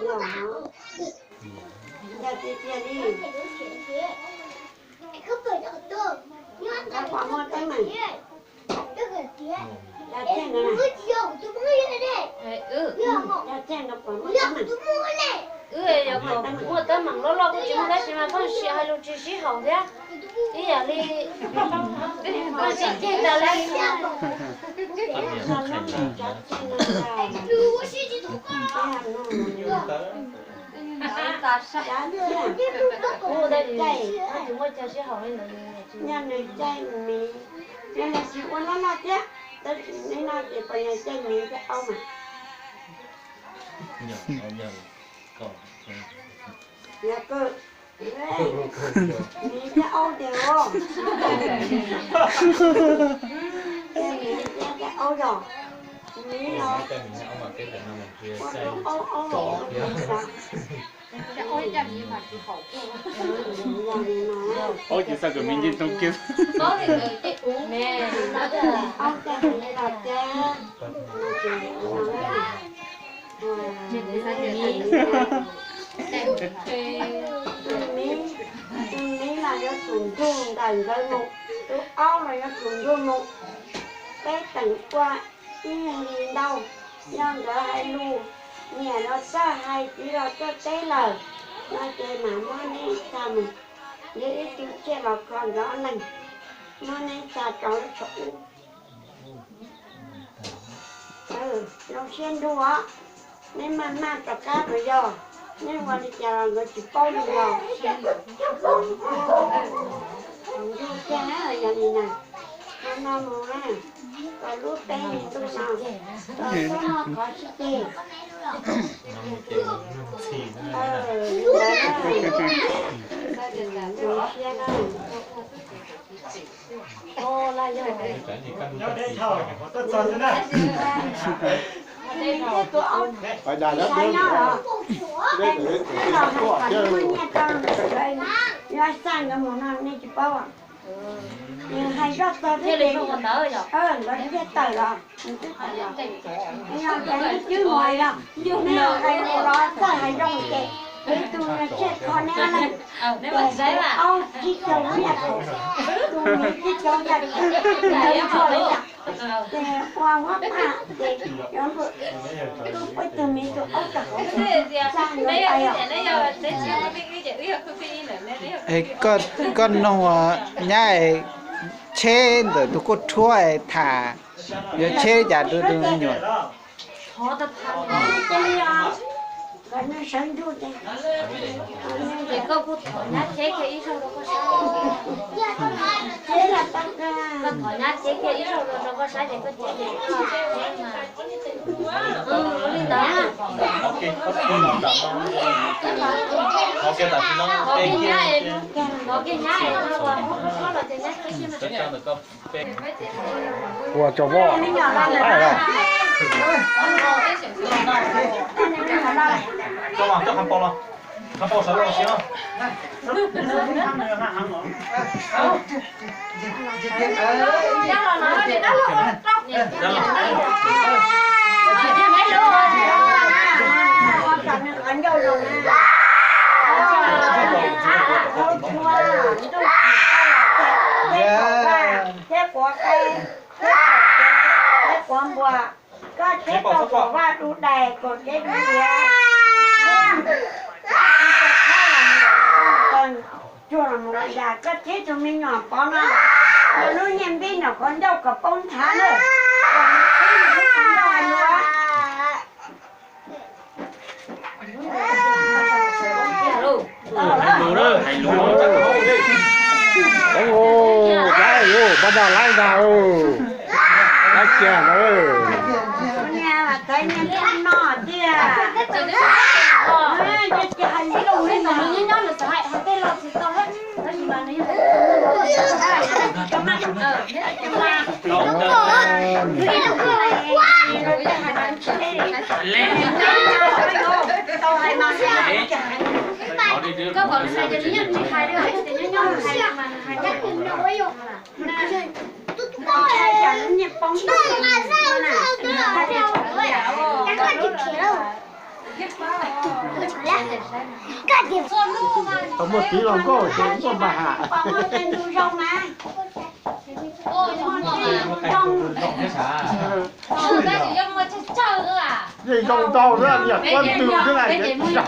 Yog tiag tiag li. Koj puas muaj teeb meem? Yog tiag no, yog tiag no puas muaj teeb meem? Wb yog kom muaj teeb meem loj loj kuj tsis muaj tab sis mas pheej sim hais lus tsis sib haum thiab. Ib yam li pheej sib ceg tas li. Nyob nws caij miv, nyob nws tsis ua loj loj thiab, tab sis neb no ces puas yog caij miv thiab aub mas? Yog kawg, miv thiab aub tiag os. Caij miv thiab caij aub yog, miv no ua lub aub aub los miv no. Aub ces xav kom me nce ntoo kiag. Aub caij miv los ces, tus miv, tus miv los yuav tsum nrug ntawm nkawd mus, tus aub los yuav tsum nrug mus. Peb teem ua ib yam li ntau, yog nkawd hais lus nyiam los txawj hais txiv los txawj teb lawm no ces mam muab neb tsa mus. Yog ib tug tsiaj los kho nkawd ob leeg, muab neb tsa rau lub tshav ub. Zoo siab nrug os, neb maj maj rov qab los yog, neb ua li cas los nkawd tsis paub li yog. Nrug tiag na, yog li na, qhov no mus na, kom lub peb hlis ntuj no, txhob muaj qhov sib ceg. Zoo siab na. Yuav xa nkawd mus no nej tsis paub. Nws hais zoj txog thiab ces nkawd thiaj tawm los, nws twb tawm los. Yog tias nej cwb mus hais los, nej hais mus los txawj hais zoo ces, ib tug tsiaj kho neb ob leeg, ces aub tsib caug lub nyaj thaum, tus miv tsib caug nyaj thaum, nkawd ntshua li cas, ces ua huab phaj ces yuav npua, tus miv tus aub tag hauv, xa nkawd pais os. Es koj, koj noog nyab es tsheb ntawm tus kuj rhuab es tham yuav tsheb li cas rau tus me nyuam. Koj kuj thov nyab tsheb kiag ib zaug rau koj saib. Koj thov nyab tsheb kiag ib zaug rau koj saib ces koj tsheb ces koj tsheb mas. Li ntawd. Thov kiag nyab es, thov kiag nyab es no uas muab koj los ces nyab tsheb kiag mas. Ua tso voj. Coj los, coj qhov npau los, qhov npau sawv los siab. Thiab quav qe, thiab quav npua, koj thiab tau kuam vaj du dais, kuam kev du diav, thiab tsis tau khab los mus, tsuag los mus li cas, koj thiab tus me nyuam pov no, yog lub nyiaj npib nram qhov ncauj kom poob nthav na, kom nws pib nws lub qhov ncauj hais lus. Laib, laib ntag, laib kiag na. Koj kom nws hais ces nws yeej tsis hais li, hais tias nyob nyob nws hais mas nws hais. Tau muaj txiv hluas nkauj ces muaj npag ham. Yeej zoo ntau xwb, yog quab ntws xwb na.